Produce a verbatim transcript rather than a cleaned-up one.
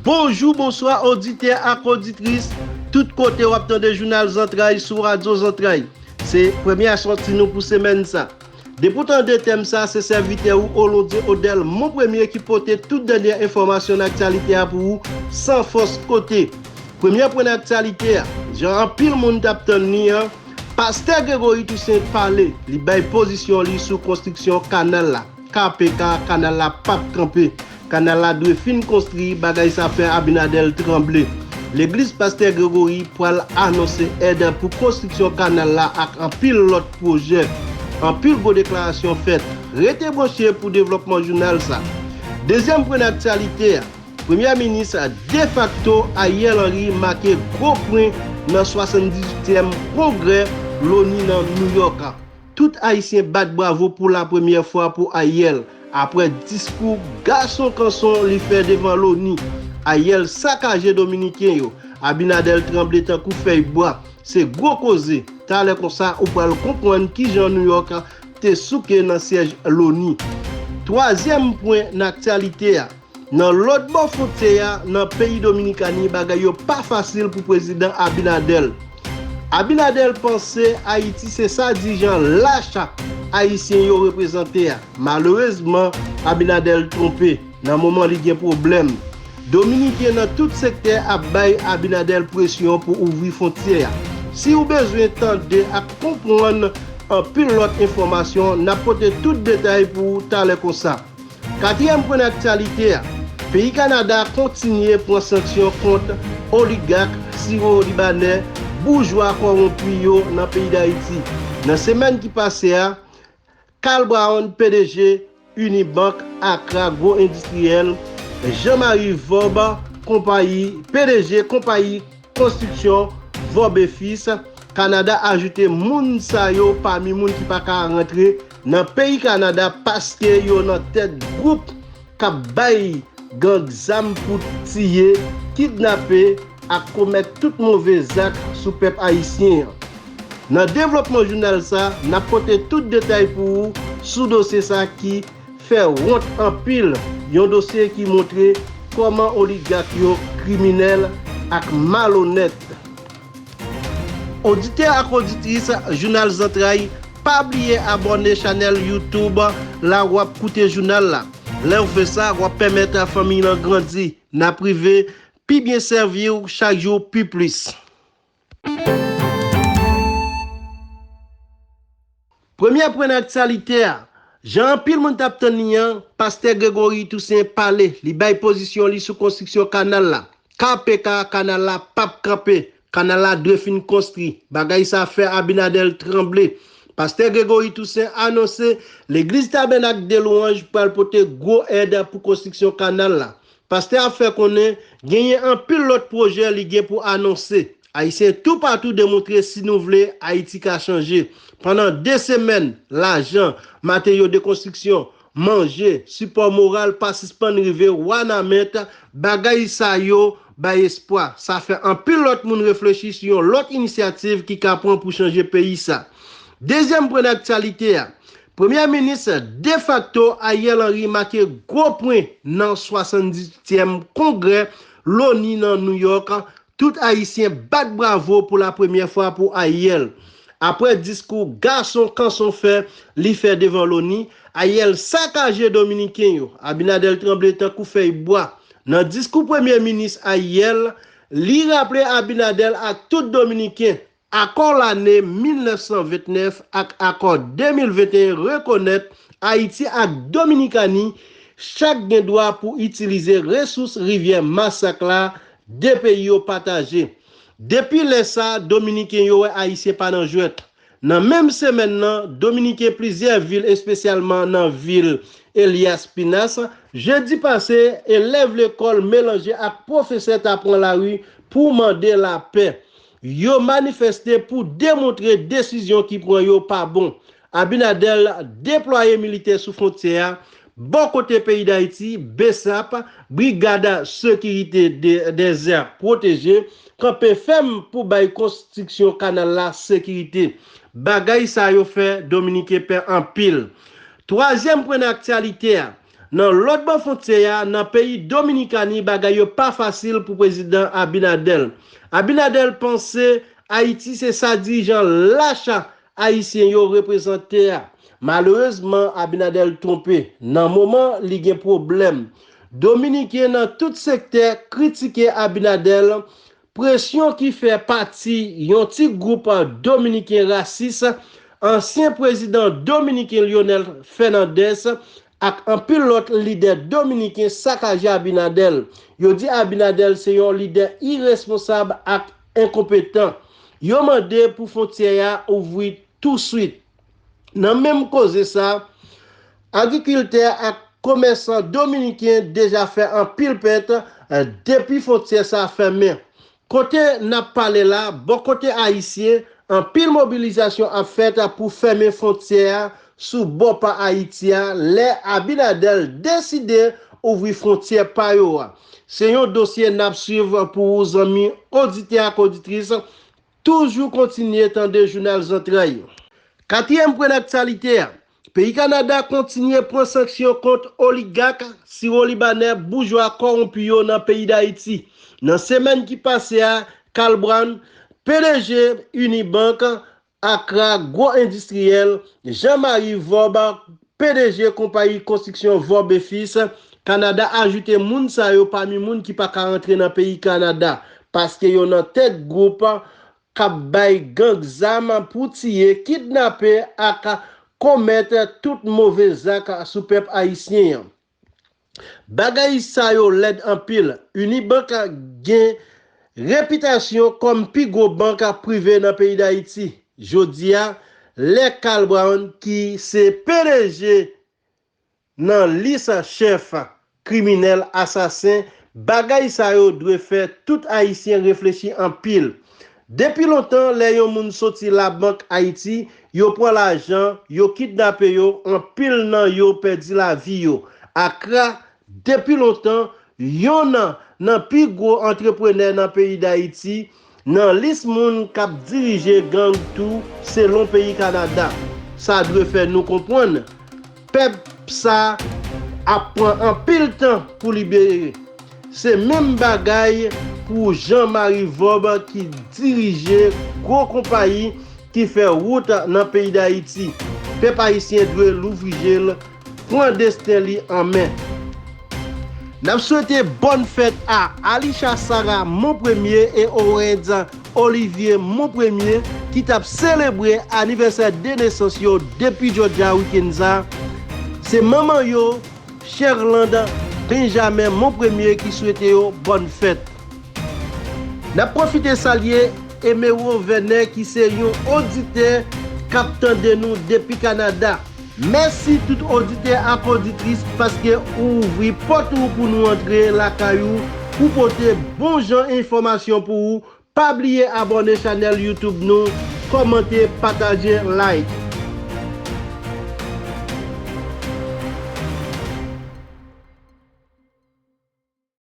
Bonjou, bonswa, oditè ak oditris, tout kote w ap tande Jounal Zantray sou Radyo Zantray. Se premyè sòti nou pou semèn sa. Depi w tande tèm sa, se sèvitè ou Olondye Odèl Monpremye ki pote tout dènyè enfòmasyon nan aktyalite a pou ou, san fòs kote. Premyè pwen nan aktyalite a, jan anpil moun t ap tann li an, Pastè Gregory Toussaint pale, li bay pozisyon li sou konstriksyon kanal la. K P K, kanal la p ap kanpe. Kanal la dwe fin konstwi, bagay sa fè Abinader tranble. Legliz Pastè Gregory pral anonse èd pou konstriksyon kanal la ak anpil lòt pwojè. Anpil gwo deklarasyon fèt. Rete branche pou devlòpman jounal sa. Dezyèm pwen nan aktyalite a, Premyè Minis defakto Ariel Henry make gwo pwen nan swasanndizwityèm kongrè Loni nan New York. Tout Ayisyen bat bravo pou lapremyè fwa pou Ariel, apre diskou gason kanson li fè devan Loni. Ariel sakaje Dominiken yo. Abinader tranble tankou fèy bwa. Se gwo koze. Talè konsa, ou pral konprann kijan New York te souke nan syèj Loni. Twazyèm pwen nan aktyalite a, nan lòt bò fwontyè a, nan peyi Dominikani, bagay yo pa fasil pou prezidan Abinader. Abinader panse Ayiti se sa dirijan lach Ayisyen yo reprezante a. Malerezman, Abinader twonpe. Nan moman li gen pwoblèm, Dominiken nan tout sektè ap bay Abinader presyon pou ouvri fwontyè a. Si w bezwen tande ak konprann anpil lòt enfòmasyon, n ap pote tout detay pou ou talè konsa. Katriyèm pwen nan aktyalite a, peyi Kanada kontinye pran sanksyon kont oligak siwo-libanè, boujwa kòwonpi yo nan peyi Dayiti. Nan semèn ki pase a, Carl Brown, P D G Unibank Accra Gwo Endistriyèl, Jean-Marie Vorbe, konpayi, P D G konpayi konstriksyon Vorbe Fils, Kanada ajoute moun sa yo pami moun ki pa ka rantre nan peyi Kanada paske yo nan tèt gwoup k ap bay gang zam pou tiye, kidnape ak komèt tout move zak sou pèp ayisyen an. Nan devlòpman jounal sa, n ap pote tout detay pou ou sou dosye sa ki fè wont anpil, yon dosye ki montre kòman oligak yo kriminèl ak malonèt. Oditè ak oditris Jounal Zantray, pa bliye abòne chanèl YouTube la w ap koute jounal la. Lè w fè sa, w ap pèmèt fanmiy lan grandi. N ap rive pi byen sèvi w chak jou pi plis. Premyè pwen nan aktyalite a, jan anpil moun t ap tann li an, Pastè Gregory Toussaint pale, li bay pozisyon li sou konstriksyon kanal la. K P K, kanal la p ap kanpe, kanal la dwe fin konstwi. Bagay sa fè Abinader tranble. Pastè Gregory Toussaint anonse legliz Tabènak de Lwanj pral pote gwo èd pou konstriksyon kanal la. Pastè a fè konnen genyen anpil lòt pwojè li gen pou anonse. Ayisyen toupatou demontre si nou vle Ayiti ka chanje. Pandan de semèn, lajan, materyo de konstriksyon, manje, sipò moral pa sispann rive Wanament, bagay sa yo bay espwa. Sa fè anpil lòt moun reflechi sou yon lòt inisyativ ki ka pran pou chanje peyi sa. Dezyèm pwen nan aktyalite a, Premye Minis defakto Ariel Henry make gwo pwen nan swasanndizwityèm kongrè Loni nan New York. Tout Ayisyen bat bravo pou lapremyè fwa pou Ariel. Apre diskou gason kanson fè li fè devan Loni, Ariel sakaje Dominiken yo. Abinader tranble tankou fèy bwa. Nan diskou Premye Minis Ariel, li raple Abinader ak tout Dominiken, akò lane mil nèf san vennèf ak akò de mil venteyen rekonèt Ayiti ak Dominikani chak gen dwa pou itilize resous rivyè Masak la, de peyi yo pataje. Depi lè sa, Dominiken yo wè Ayisyen pa nan jwèt. Nan menm semèn nan, Dominiken plizyè vil, espesyalman nan vil Elias Pinas, jedi pase, elèv lekòl melanje ak pwofesè ta pran lari pou mande lapè. Yo manifeste pou demontre desizyon ki pran yo pa bon. Abinader deplwaye militè sou fwontyè a. Bò kote peyi Dayiti, BSAP, Brigad Sekirite de, Dezè Pwoteje, kanpe fèm pou bay konstriksyon kanal la sekirite. Bagay sa yo fè Dominiken pè anpil. Twazyèm pwen nan aktyalite a, Nan lòt bò fwontyè a, nan peyi Dominikani, bagay yo pa fasil pou prezidan Abinader. Abinader panse Ayiti se sa dirijan lach ayisyen yo reprezante a. Malerezman, Abinader twonpe. Nan moman li gen pwoblèm, Dominiken nan tout sektè kritike Abinader, presyon ki fè pati yon ti gwoup Dominiken rasis, ansyen prezidan Dominiken Lyonel Fènandez ak anpil lòt lidè dominiken sakaje Abinader. Yo di Abinader se yon lidè iresponsab ak enkonpetan. Yo mande pou fwontyè a ouvri touswit. Nan menm koze sa, agrikiltè ak komèsan dominiken deja fè anpil pèt, eh, depi fwontyè sa fèmen. Kote n ap pale la, bò kote ayisyen, anpil mobilizasyon ap fèt pou fèmen fwontyè a sou bò pa Ayiti a, lè Abinader deside ouvri fwontyè pa yo a. Se yon dosye n ap swiv pou ou, zanmi oditè ak oditris. Toujou kontinye tande Jounal Zantray. Katriyèm pwen aktyalite a, peyi Kanada kontinye pran sanksyon kont oligak siwo-libanè boujwa kòwonpi yo nan peyi Dayiti. Nan semèn ki pase a, Carl Brown, P D G Unibank, Accra, gwo endistriyèl, Jean-Marie Vorbe, P D G konpayi konstriksyon Vorbe Fils, Kanada ajoute moun sa yo pami moun ki pa ka rantre nan peyi Kanada, paske yo nan tèt gwoup k ap bay gang zam pou tiye, kidnape ak komèt tout move zak sou pèp ayisyen an. Bagay sa yo lèd anpil. Unibank gen repitasyon kòm pi gwo bank prive nan peyi Dayiti. Jodi a, lè Carl Brown, ki se P D G nan lis chèf kriminèl asasen, bagay sa yo dwe fè tout Ayisyen reflechi anpil. Depi lontan, lè yon moun soti Labank Ayiti, yo pran lajan, yo kidnape yo, anpil nan yo pèdi lavi yo. Accra, depi lontan, yonn nan pi gwo antreprenè nan peyi Dayiti, nan lis moun k ap dirije gang tou, selon peyi Kanada. Sa dwe fè nou konprann, pèp sa ap pran anpil tan pou libere. Se menm bagay pou Jean-Marie Vorbe ki dirije gwo konpayi ki fè wout nan peyi Dayiti. Pèp ayisyen dwe louvri je l, pran desten li an men. N ap swete bòn fèt a Alisha Sarah Mon Premye e Owens Olivier Mon Premye, ki t ap selebre anivèsè de nesans yo depi Jòdja wikenn sa. Se manman yo, Cherlande Benjamin Mon Premye, ki swete yo bòn fèt. N ap pwofite salye Emero Vènè, ki se yon oditè k ap tande nou depi Kanada. Mèsi tout oditè ak oditris paske ou ouvri pòt ou pou nou antre lakay ou pou pote bon jan enfòmasyon pou ou. Pa bliye abòne chanèl YouTube nou, kòmante, pataje, like.